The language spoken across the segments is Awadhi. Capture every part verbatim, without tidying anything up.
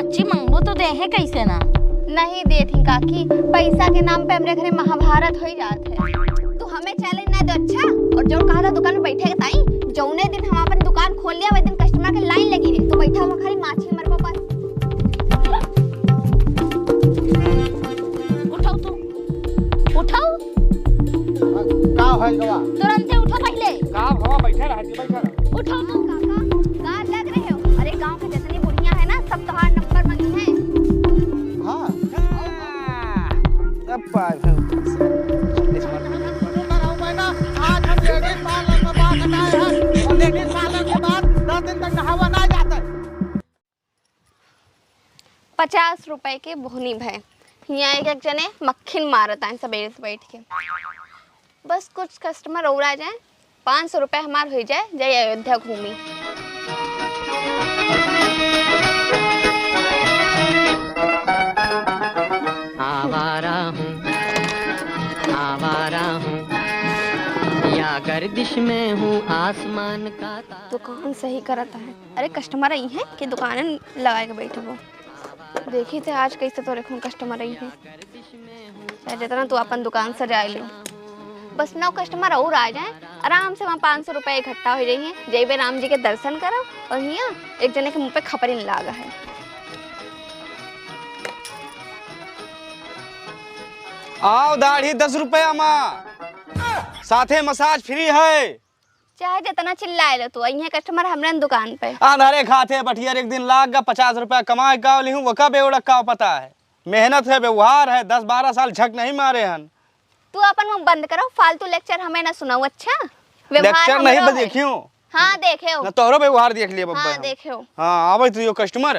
जी मंगबो तो देहे कैसे ना? नहीं देत ही काकी, पैसा के नाम पे हमरे घरे महाभारत होई जात है। तू हमें challenge ना दो, अच्छा? और जो कहा था दुकान में बैठे के ताई, जौने दिन हम अपन दुकान खोल लिया, वही दिन customer के line लगी रही। तू बैठा हुआ खाली माछी मरबो पर। उठाओ तू, उठाओ। का है गवा? तुरंते उठो पहिले। का भवा, बैठे रह जी, बैठे रह। उठो तू। काका, का लग रहे हो? अरे गांव के जितनी बुढ़िया है ना, सब तोहार नंबर मंगी हैं। हाँ। सब पाए हैं। आज हम लेडीज पार्लर में बाल कटाए हैं और लेडीज पार्लर के बाद दस दिन तक नहावा ना जाता है। पचास रुपए के बोहनी भय। हियाँ एक एक जने मक्खिन मारत आएन सबेरे से बैठ के। बस कुछ customer और आ जाए, पाँच सौ रुपए हमार हो जाए, जाए अयोध्या घूमी। आवारा हूँ, आवारा हूँ, या गर्दिश में हूँ आसमान का तारा। दुकान सही करत है। अरे customer आई हैं कि दुकान लगाए के बैठबो। देखी थे आज कैसे तोरे खून customer आई हैं। चाहे जितना तू अपन दुकान सजाए ले, बस नौ customer और आ जाए, आराम से वहाँ पाँच सौ रुपये इकट्ठा हो जाइए। जइबे राम जी के दर्शन करब और हियाँ एक जने के मुँह पे खपरिन लागा है। आओ दाढ़ी दस रुपया मा, साथे massage free है। चाहे जितना चिल्लाए लो तू, अइहे customer हमरन दुकान पे। आंधारे खाते बटियर एक दिन लाग गा, पचास रुपया कमाए का लिहूं, वो कब एवड़ा का पता है। मेहनत है, व्यवहार है, दस बारह साल झक नहीं मारे हन। तू अपन मुंह बंद करो, फालतू lecture हमें ना सुनाओ, अच्छा? व्यवहार lecture नहीं, हमरो बस है। देखियो। हाँ, देखे हो। ना तोहरो व्यवहार देख लिया बब्बा हाँ, हम। देखे हो। हाँ, आवे तू यो customer।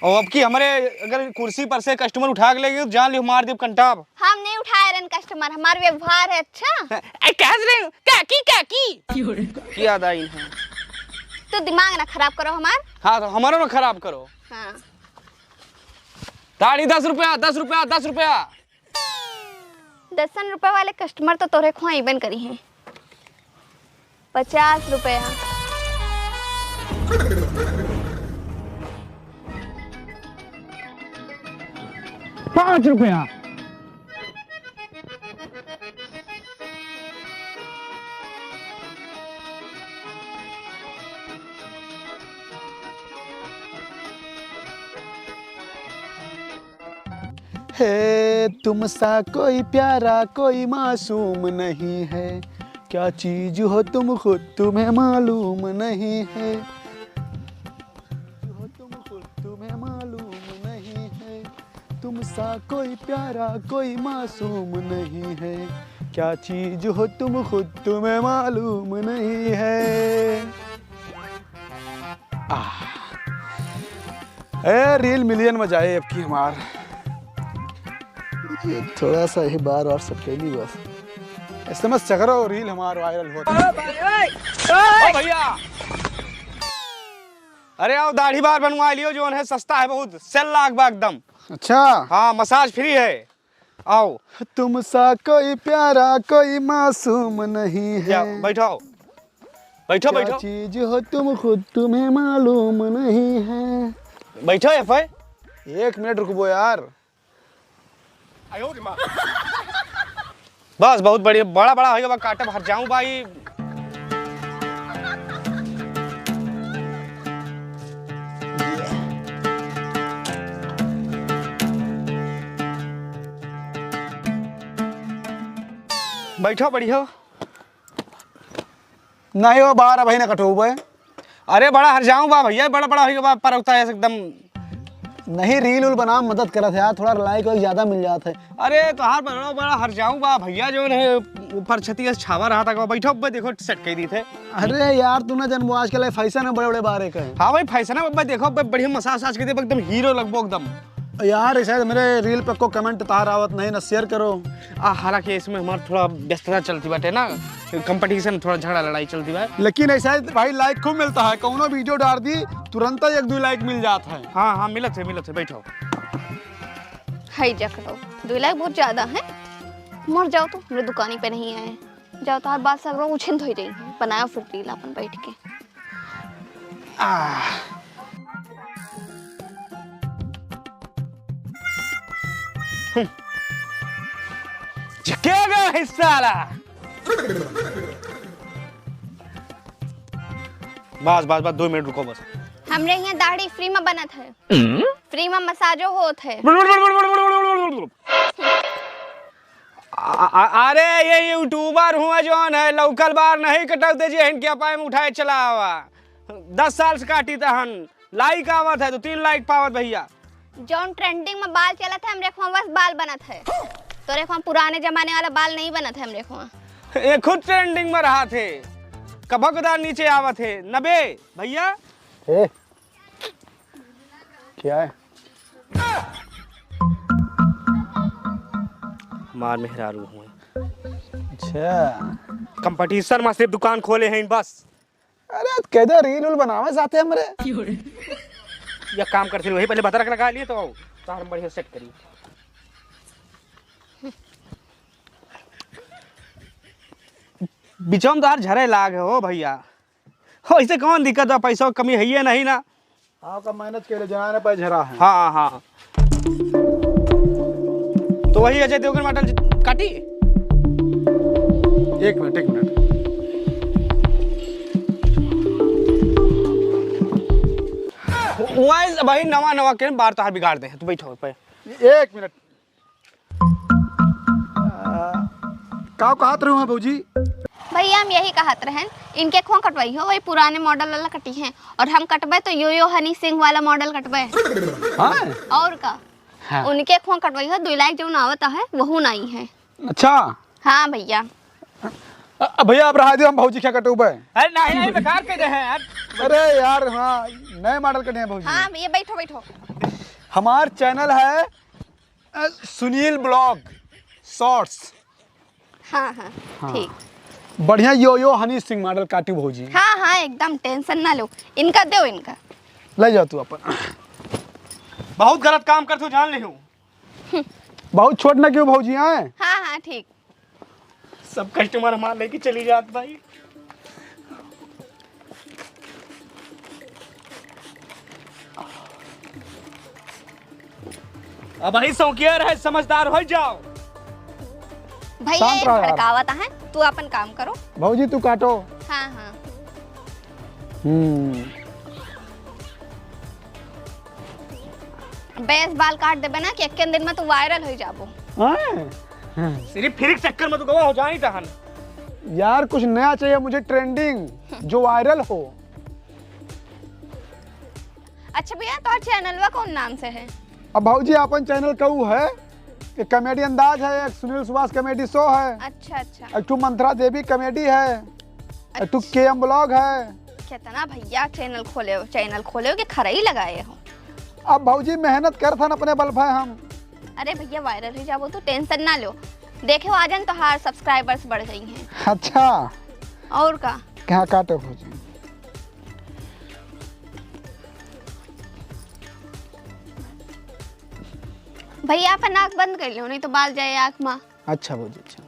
और अब की हमरे अगर कुर्सी पर से customer उठा के ले गई, तो जान लियो मार दियो कंटाब। हम नहीं उठाए रहन customer, हमार व्यवहार है अच्छा। ए, कह रहे, काकी, काकी। की याद आई है? तो दिमाग ना खराब करो हमार। हाँ, तो हमारो ना खराब करो। हाँ। दाढ़ी दस रुपया, दस रुपया, दस रुपया। दसन रुपया वाले customer तो तोरे खुआइबन करी हैं। पचास रुपया। पाँच रुपया। है तुम सा कोई प्यारा कोई मासूम नहीं है, क्या चीज हो तुम खुद तुम्हें मालूम नहीं है, हो तुम खुद तुम्हें मालूम नहीं है, तुम सा कोई प्यारा कोई मासूम नहीं है, क्या चीज हो तुम खुद तुम्हें मालूम नहीं है। आह। ए, reel million में जाए अब की हमार। ये थोड़ा सा ही बार बार सब कैली बस। SMS चकरो reel हमार viral होत। ओ भैया, अरे आओ दाढ़ी बार बनवा लियो, जोन है सस्ता है बहुत, sale लाग बा एकदम। अच्छा। हाँ, massage free है। आओ। तुम सा कोई प्यारा कोई मासूम नहीं है। बैठो। बैठो, क्या बैठो। चीज हो तुम खुद तुम्हें मालूम नहीं है। बैठो, एफ आई। एक मिनट रुकबो यार। बस, बहुत बढ़िया, बड़ा बड़ा होइगा बा, काटब हर जाऊं भाई। बैठो, बढ़िया। नहीं हो, बार अबही ना कटोबे। अरे, बड़ा हर जाऊं बा भैया, बड़ा बड़ा होइगा बा, पर होता है एकदम। नहीं, reel उल बना मदद करत है यार, थोड़ा like वाइक ज्यादा मिल जात है। अरे, तोहार बड़ा बड़ा हर जाऊं बा भैया, जो है ऊपर छतिया से छावा रहा था, बैठो बे, देखो set कई दी थे। अरे यार, तू ना जनबो, आजकल ये fashion है बड़े बड़े बारे का है। हाँ भाई, fashion है बब्बा, देखो बे, बढ़िया massage आज के दे, एकदम hero लगबो एकदम। यार, शायद मेरे reel पे को comment तार आवत नहीं ना, share करो। आ, हालांकि इसमें हमार थोड़ा व्यस्तता चलती बाटे ना, competition, थोड़ा झगड़ा लड़ाई चलती बा। लेकिन ऐसा है भाई, like खूब मिलता है, कौनो video डाल दी, तुरंत एक दो like मिल जात है। हाँ, हाँ, मिलत है, मिलत है, बैठो। हाय जकड़ो, दो like बहुत ज्यादा है, मर जाओ तो मेरे दुकानी पे नहीं आए। जाओ, तोहार बात सब उछिंद हो रही है, बनाओ फिर reel अपन बैठ के। आह। झकेगा हिस्सा ला। बस, बस, बस, दो मिनट रुको बस। हमरे यहाँ दाढ़ी free में बनत है, हम्म? Free में मसाजो होत है। आ, आ, अरे, ये YouTuber हुआ जौन है, लौकल बार नहीं कटौते जी, इनके पाए में उठाए चला आवा। दस साल से काटी तहन, like आवत है, दो तीन like पावत भैया। जौन trending में बाल चलत है, हमरे खुआ बस बाल बनत है। तोरे खुआ पुराने जमाने वाला बाल नहीं बनत है हमरे खुआ। ये खुद trending में रहत है, कभो कदार नीचे आवत है। नबे भैया। ए, क्या है? हमार मेहरारू हुए। अच्छा। Competition में सिर्फ दुकान खोले हैं बस। अरे, तो कह दे, reel उल बनावे साथे हमरे। या काम करते वही पहले बतरक लगा लिए तो आओ, तो हम बढ़िया set करी। बिचौम तो यार झरे लाग है हो भैया। हो, इसे कौन दिक्कत बा? पैसा कमी है ये नहीं ना। हाँ, का मेहनत के लिए जनाने पे झरा है। हाँ, हाँ। तो वही अजय देवगन model काटी। एक मिनट, एक मिनट। वही नवा नवा के बार तोहार बिगाड़ दे। तू बैठो पे। एक मिनट। आ, का कहत रहू हैं भौजी? भैया, हम यही कहत रहन, इनके खों कटवाई हो, वही पुराने model वाला कटी हैं, और हम कटबे तो यो यो हनी सिंह वाला model कटबे। हाँ? और का? हाँ। उनके खों कटवाई हो, दुई लाख जौन आवत है, वहू नहीं है। अच्छा। हाँ भैया। अ, अ, भैया, आप रहा दे, हम भौजी क्या कटौबे? अरे नहीं, नहीं, बेकार के दे हैं यार। अरे यार, हाँ, नए model कटे हैं भौजी। हाँ भैया, बैठो, बैठो। हमार channel है अ, सुनील vlog shorts। हाँ, हाँ, हाँ। ठीक। बढ़िया यो यो हनी सिंह model काटी भौजी। हाँ, हाँ, एकदम tension ना लो, इनका दो, इनका। ले जाओ तू अपन। बहुत गलत काम करत हो, जान ले हो। बहुत छोट ना क्यों भौजी आए? हाँ, हाँ, ठीक। सब customer हमार लेके चली जात भाई। अब भाई सौंकिया रहे, समझदार हो जाओ। भैया, शांत ये रहो यार। भड़कावत है, तू अपन काम करो। भौजी, तू काटो। हाँ, हाँ। हम्म। बेस बाल काट देबे ना कि एक्के दिन में तू viral हो जाबो। हाँ। सिर्फ free के चक्कर में तू गवा हो जाई तहन। यार, कुछ नया चाहिए मुझे, trending, जो viral हो। अच्छा भैया, तोहर channelवा कौन नाम से है? अब भौजी, अपन channel का ऊ है कि comedy अंदाज है, एक सुनील सुभाष comedy show है, अच्छा, अच्छा। एक ठो मंत्रा देवी comedy है, एक ठो अच्छा। K M vlog है। कितना भैया channel खोले हो, channel खोले हो कि खरई लगाए हो? अब भौजी मेहनत करत हन अपने बल पे हम। अरे भैया viral ही जाबो तू, tension ना लो। देखे हो आजन तोहार subscribers बढ़ गई हैं। अच्छा। और का? क्या काटे भौजी? भैया अपन आँख बंद कर लो, नहीं तो बाल जाए आँख मा। अच्छा भौजी, अच्छा।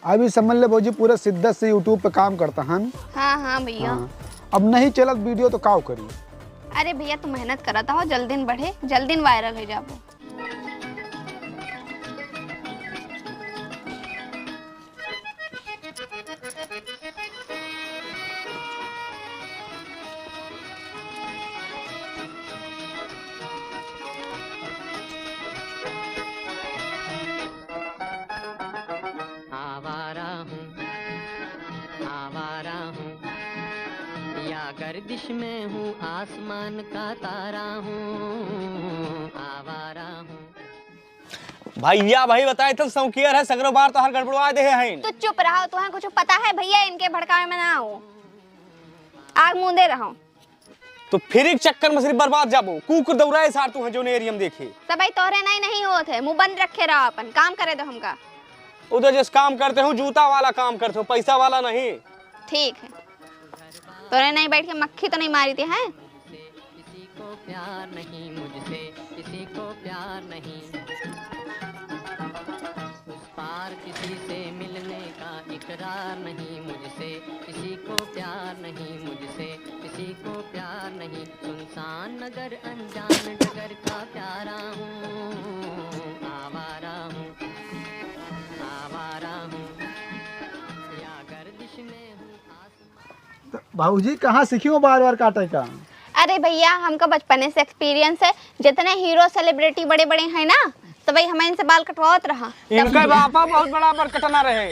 अभी समझ ले भौजी, पूरा शिद्दत से YouTube पे काम करता हन। हाँ, हाँ भैया। हाँ। अब नहीं चलत video तो काव करी? अरे भैया, तू मेहनत करत हो, जल्दिन बढ़े, जल्दिन viral हो जाबो। आवारा हूँ, आवारा हूँ, या गर्दिश में हूँ, आसमान का तारा हूँ, आवारा हूँ। भैया, भाई बताए थे, शौकिया रहे, सगरो बार तोहार गड़बड़वा दे हैं। तू चुप रहो, तुहें कुछ पता है भैया, इनके भड़कावे में ना हो, आग मूंदे रहो। तो फिर एक चक्कर में सिर्फ बर्बाद जाबो, कुकुर दौड़ाए सार तू है जो नेरियम देखे। सबई तोहरे नहीं, नहीं होत है, मुंह बंद रखे रहो अपन, काम करे दो हमका। उधर जिस काम करते हो, जूता वाला काम करते हो, पैसा वाला नहीं। ठीक है, तोरे नहीं बैठ के मक्खी तो नहीं मारी थी, हैं? किसी को प्यार नहीं मुझसे, किसी को प्यार नहीं। उस पार किसी से मिलने का इकरार नहीं मुझसे, किसी को प्यार नहीं मुझसे, किसी को प्यार नहीं, सुनसान नगर, अनजान डगर का प्यारा हूँ, आवारा हूँ, आवारा हूँ, या गर्दिश में हूँ, आसमान। तो भौजी, कहाँ सीखी हो बार बार काटे का? अरे भैया, हमका बचपने से experience है। जितने hero celebrity बड़े बड़े हैं ना, सब वही हमें इनसे बाल कटवावत रहा। इनका बापा बहुत बड़ा बाल कटना रहे।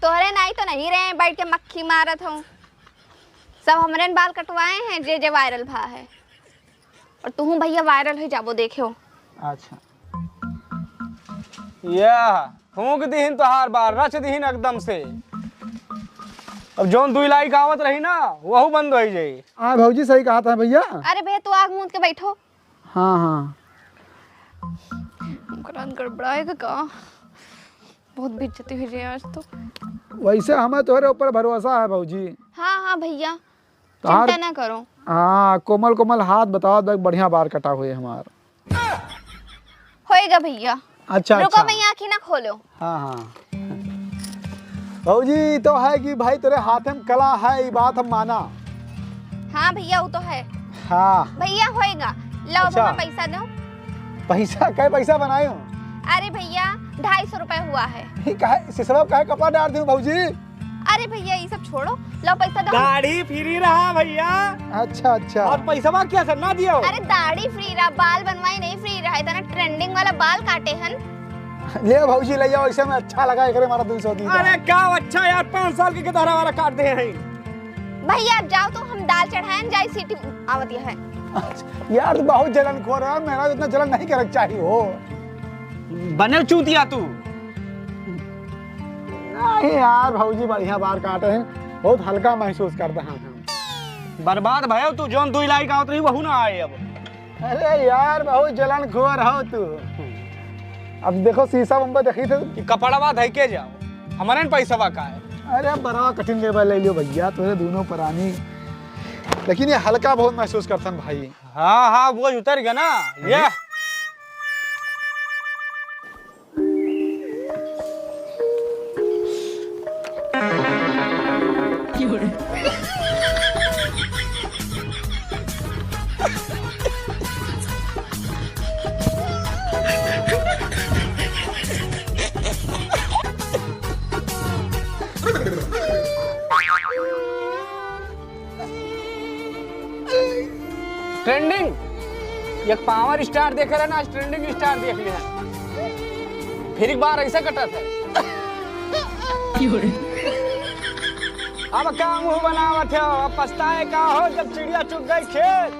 तोहरे नाई तो नहीं रहे, बैठ के मक्खी मारत हूँ। सब हमरे बाल कटवाए हैं, जे जे viral भा है। और तुहूँ भैया viral हो जाबो, देखियो। अच्छा। यह फूंक दीहिन तोहार बाल, रच दीहिन एकदम से। अब जौन दुई लाइक आवत रही ना, वहू बंद होइ जाई। हाँ भौजी, सही कहा था भैया। अरे भैया, तू आग मूंद के बैठो। हाँ, हाँ। ओकरा गड़बड़ाएगा का? बहुत बेइज्जती हुई रे आज तो। वैसे हमें तोहरे ऊपर भरोसा है भौजी। हाँ, हाँ भैया, तोहार चिंता ना करो। हाँ, कोमल कोमल हाथ बताओ, देख बढ़िया बार कटा हुए हमार। होएगा भैया। अच्छा, रुको, अच्छा। मैं आँखी ना खोलो। हाँ, हाँ। भौजी, ई तो है कि भाई तोरे हाथे में कला है, ई बात हम माना। हाँ भैया, वो तो है। हाँ। भैया, होएगा। लाओ अच्छा। भैया, पैसा दो। पैसा, कै पैसा बनाए हो? अरे भैया, ढाई सौ रुपए हुआ है। ई काहे, सिसवा काहे कपड़ा डार दियो भौजी? अरे भैया, ई सब छोड़ो, लाओ पैसा दो। दाढ़ी free रहा भैया। अच्छा, अच्छा। और पैसवा क्या से ना दियो? अरे दाढ़ी free रहा, बाल बनवाई नहीं free रहा, इतना trending वाला बाल काटे हन। ले भौजी, ले जाओ, ऐसे में अच्छा लगा, एकरे मारा दुई सौ दी। अरे का अच्छा यार, पाँच साल के गिदहरा वाला काट दे हैं। भैया, अब जाओ तो हम दाल चढ़ाएन, जाई सीटी आवत है। अच्छा, यार, तू बहुत जलनखोर है, मेरा इतना जलन नहीं करक चाहिए हो। बने चूतिया तू। नहीं यार, भौजी बढ़िया बार काटे हैं, बहुत हल्का महसूस करता हूँ। बर्बाद भयो तू, जौन दुई लाइक आवत रही, वहू ना आए अब। अरे यार, बहुत जलनखोर हो तू। अब देखो, शीशा में देखी थे। कि कपड़वा धइ के जाओ, हमारे न पैसवा का है। अरे, बड़ा कठिन लेबा ले लियो भैया, तोरे दोनों परानी। लेकिन ये हल्का बहुत महसूस करथन भाई। हाँ, हाँ, बोझ उतर गया ना। ये। Trending, एक power star देखे रहे ना, आज trending star देख लिया। फिर एक बार ऐसा कटत है। अब का मुंह बनावत हो, अब पछताए का हो जब चिड़िया चुग गई खेत।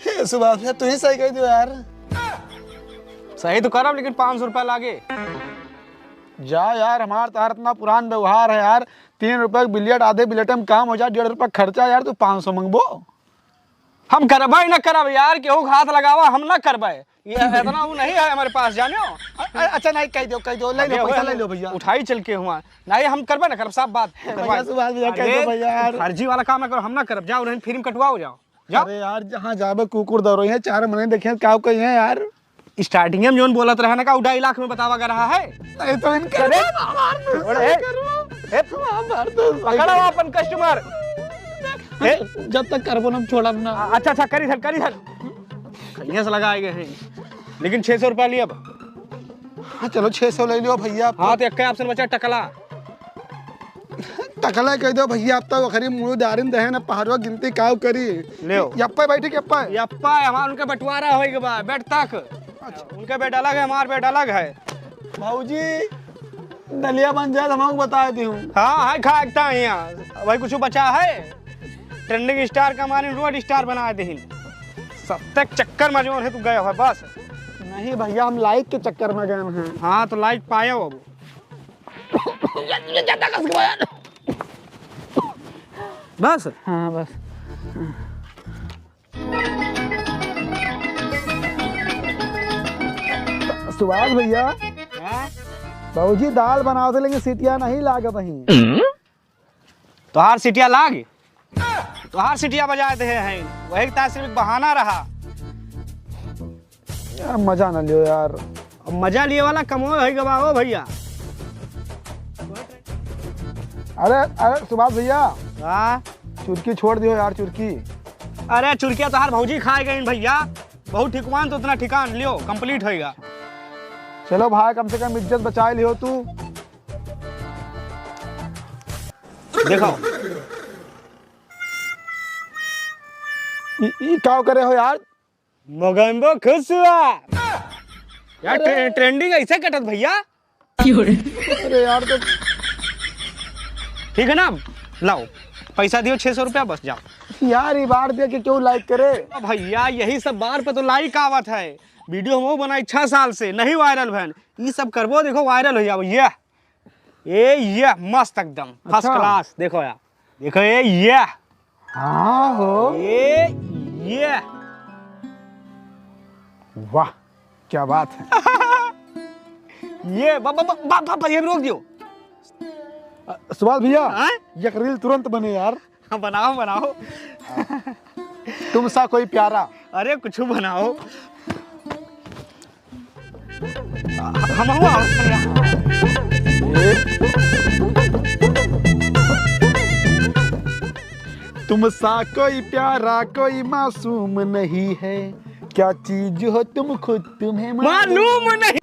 हे सुभाष भैया, तू ही सही कह दियो यार। सही तो करब, लेकिन पाँच सौ रुपया लागे। जा यार, हमार तोहार इतना पुरान व्यवहार है यार, तीन रुपये के बिलियट, आधे बिलियट में काम हो जाए, डेढ़ रुपये खर्चा यार, तू पाँच सौ मंगबो। हम करबे न करब यार, केहू के हाथ लगावा, हम न करबे। ये इतना वो नहीं है हमारे पास, जानियो। अ-, अ-, अच्छा, नहीं, कह दो, कह दो, ले लो, अबे पैसा ओए, ले लो भैया। उठाई चल के हुआ। नहीं, हम करबे ना करब, साफ बात। भैया, करवाई। सुभाष भैया, कह दो अरे, भैया यार। फर्जी वाला काम ना करो, हम ना करब। जाओ, उन्हें फिल्म कटवाओ, जाओ। जाओ। अरे यार, जहाँ जाबे कुकुर दौड़ो है, चार महीने देखे, क्या कही है यार? Starting में जोन बोलत रहे ना, का उ ढाई लाख में बतावा कर रहा है? नहीं तो इनका अरे, हमार तो अरे, सही ए, करो। ए, हमार तो सही पकड़ो करो। अपन customer। ए? जब तक करबो ना, हम छोड़ब ना। अच्छा, अच्छा, करी सर, करी सर। कहिया से लगाए गए हैं। लेकिन छह सौ रुपया लिया अब। हाँ, चलो, छह सौ ले लियो भैया। हाँ, तो एक option बचा, टकला। टकला कह दो भैया, अब तो ओखरी मुँह डारिन दहे ना, पहरवा गिनती काव करी। लेओ। यप्पा बैठी के यप्पा। यप्पा, हमार उनका बंटवारा होई के बा, बैठ तक। अच्छा। उनका बेड अलग है, हमार बेड अलग है। भौजी, दलिया बन जाए तो हमको बता दी हूँ। हाँ, है, खा एकता है यहाँ। भाई, कुछ बचा है? Trending star का माने road star बना देहिन। सब तक चक्कर में जोन है तू गया है बस। नहीं भैया, हम like के चक्कर में गए हैं। हाँ, तो like पायो अब। बस? हाँ, बस। सुभाष भैया, हाँ? भौजी दाल बनावत है, लेकिन सीटिया नहीं लाग बही। तोहार सीटिया लाग, तोहार सीटिया बजाए दे हैं, वही के तार सिर्फ एक बहाना रहा। यार, मजा ना लियो यार। अब मजा लिए वाला कमो है गवा हो भैया। अरे, अरे, सुभाष भइया, हाँ? चुरकी छोड़ दियो यार, चुरकी। अरे, चुरकिया तोहार भौजी खाए गईन भइया, बहुत ठिकवान तो उतना ठिकान लियो, complete होइगा। चलो भाई, कम से कम इज्जत बचाए लियो तू। देखो। ई, ई का करे हो यार? मोगैम्बो खुश हुआ। यार, अरे। ट्रे-, trending ऐसे कटत भइया। अरे यार, तो ठीक है ना, लाओ, पैसा दियो छह सौ रुपया, बस जाओ। यार, ये बार दिया कि क्यों like करे? ओ भइया, यही सब बार पे तो like आवत है। Video हम बनाई छह साल से, नहीं viral भैन। ई सब करबो, देखो, viral हो जाओ। ये, ये, ये मस्त एकदम first अच्छा। Class। देखो यार, देखो ये, ये। हाँ हो। ये, ये। वाह, क्या बात है। ये, बा-, बा-, बा-, बा-, बा-, बा-, ये रोक दियो। अ, सुभाष भइया, हाँ? एक reel तुरंत बने यार। हाँ, बनाओ, बनाओ। तुम सा कोई प्यारा। अरे, कुछ बनाओ। हम हुआ। तुम सा कोई प्यारा, कोई मासूम नहीं है, क्या चीज हो तुम, खुद तुम्हें मालूम मालूम नहीं।